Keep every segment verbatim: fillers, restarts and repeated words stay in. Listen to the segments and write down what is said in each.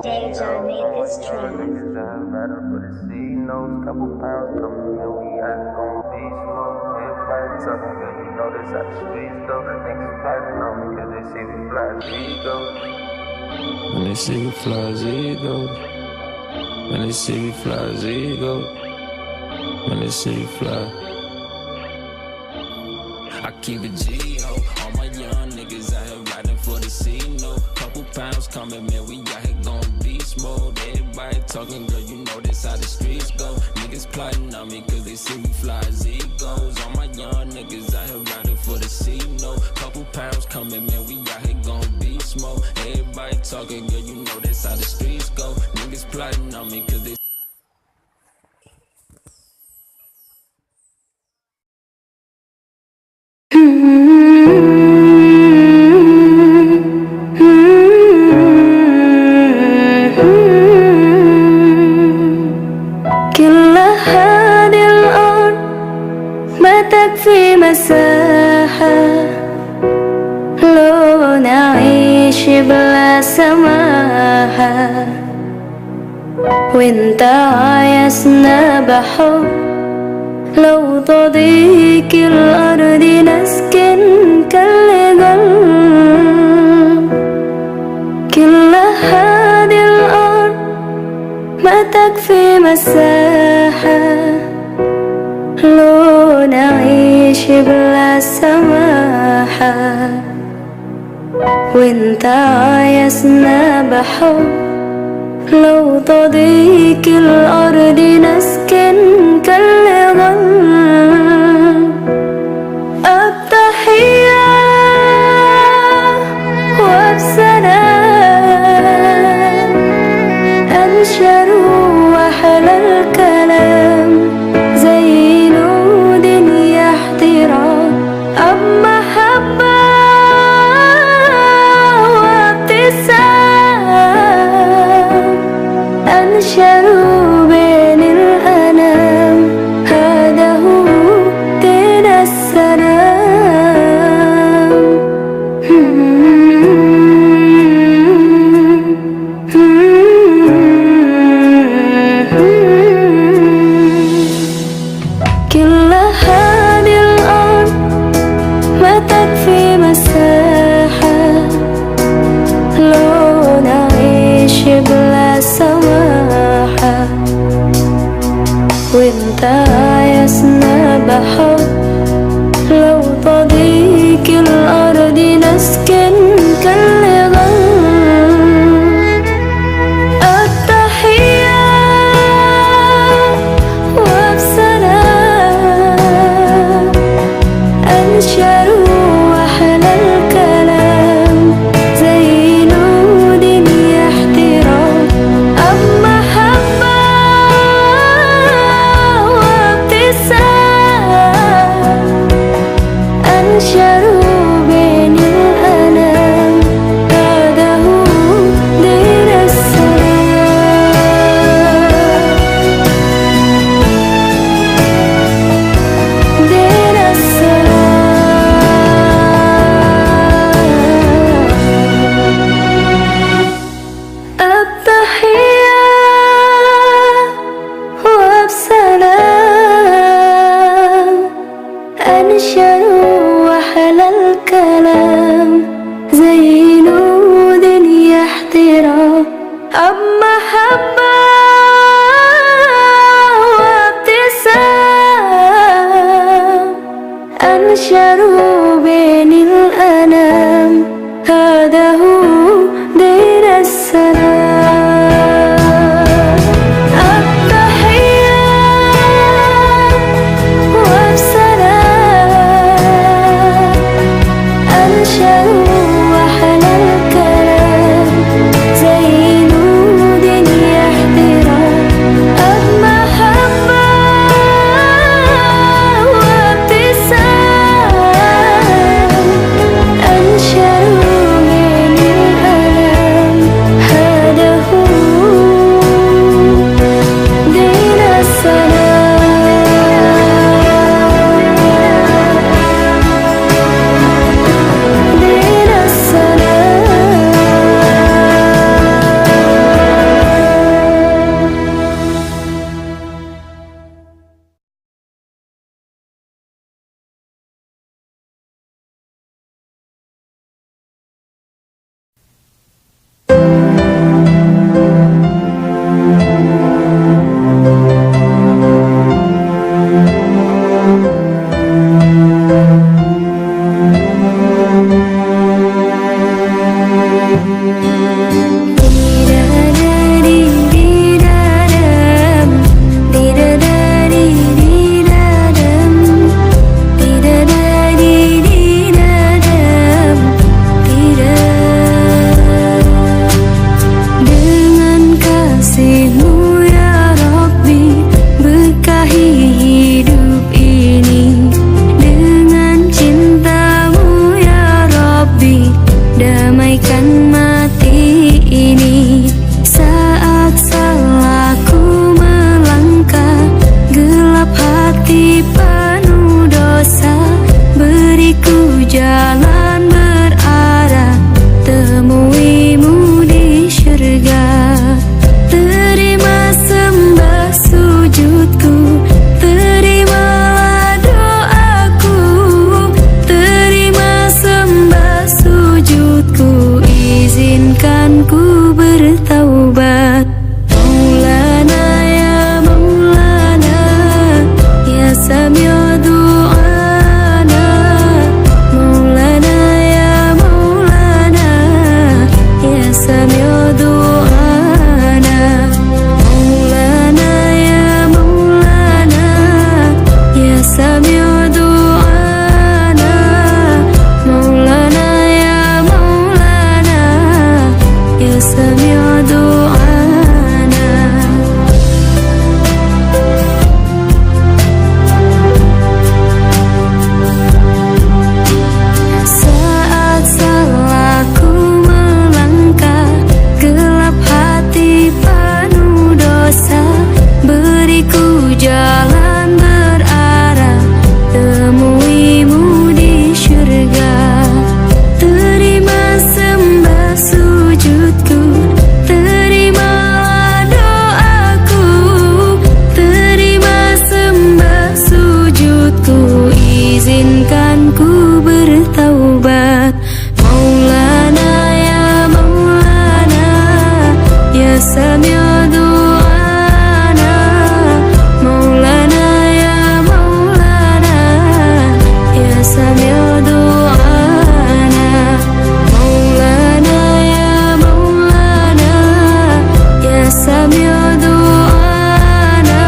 Deja made this track. When they see we fly, Zigo. When they see we fly, Zigo. When they see we fly, Zigo. When they see we fly. I keep it G, ho. All my young niggas out here riding for the C, no. Couple pounds coming, man, we out here gon' beast mode. Everybody talking, girl, you know this how the streets go. Niggas plotting on me cause they see me fly as eagles. All my young niggas out here riding for the C, no. Couple pounds coming, man, we out here gon' beast mode. Everybody talking, girl, you know this how the streets go. Niggas plotting on me cause they كل هذه الأرض ما تكفي مساحة لو نعيش بلا سماحة وانت عايزنا بحب لو تضيق الأرض نسكن كالغل كل هذه الأرض ما تكفي مساحة لو نعيش بلا سماحة وانت عايزنا بحب لو تضيق الأرض نسكن كالغل التحية وبسلام أنشروا أحلى الكلام زينوا دنيا احترام أب محبة وابتسام أنشروا بين الأنام هذا هو Dengan kasih-Mu, ya Rabbi, berkahi hidup ini. Dengan cinta-Mu, ya Rabbi, damaikan mati ini. Saat salahku melangkah, gelap hati penuh dosa, beriku jalan berarah, temui-Mu di syurga. Terima sembah sujudku, terimalah doaku, terima sembah sujudku, izinkan ku bertaubat. Maulana ya Maulana, ya Sami'u du'ana. Maulana ya Maulana, ya Sami'u du'ana. Maulana ya Maulana, ya Sami'u du'ana. Maulana ya Maulana, ya Sami'u du'ana. Saat salahku melangkah, gelap hati penuh dosa, beriku jalan berarah, temui-Mu di syurga. Terima sembah sujudku, terimalah doaku, terima sembah sujudku, izinkan ku bertaubat. Maulana ya Maulana, ya Sami'u du'ana. Maulana ya Maulana, ya Sami'u du'ana. Maulana ya Maulana, ya Sami'u du'ana.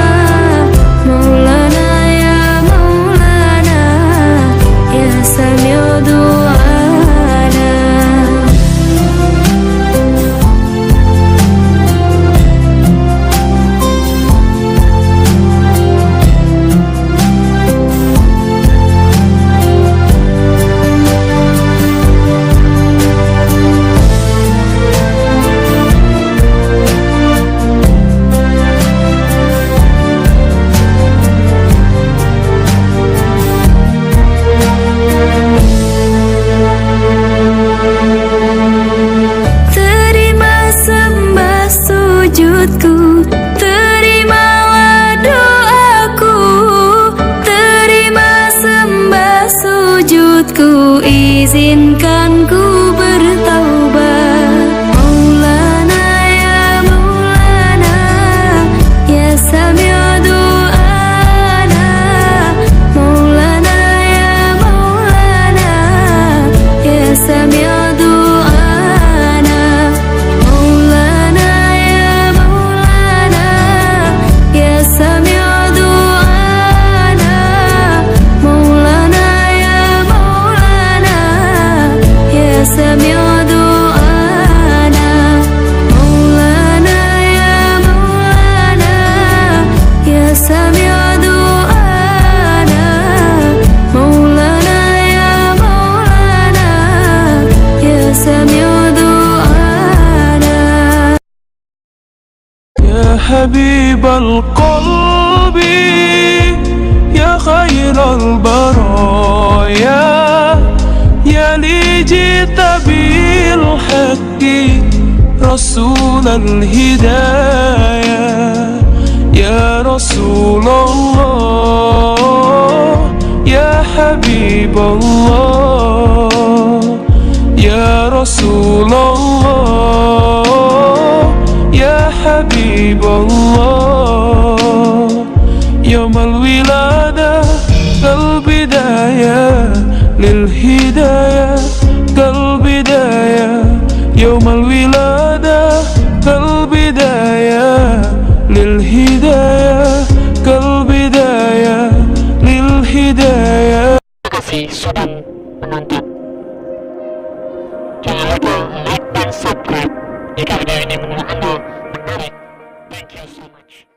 Maulana ya Maulana, ya Sami'u du'ana. Terima sembah sujudku, terimalah doaku, terima sembah sujudku, izinkan ku bertaubat. Maulana ya Maulana, ya Sami'u du'ana. Maulana ya Maulana, ya Sami'u du'ana. Maulana ya Maulana, ya Sami'u du'ana. Maulana ya Maulana, ya Sami'u du'ana. Maulana ya Maulana, ya Sami'u du'ana. Maulana ya Maulana, ya Sami'u du'ana. يا حبيب القلب، يا خير البرايا، يا لي جئت بالحق رسول الهدايا. يا رسول الله، يا حبيب الله، يا رسول الله، يا حبيب الله. يوم الولادة كالبداية للهداية، كالبداية يوم Jika video ini menurut anda menarik, thank you so much.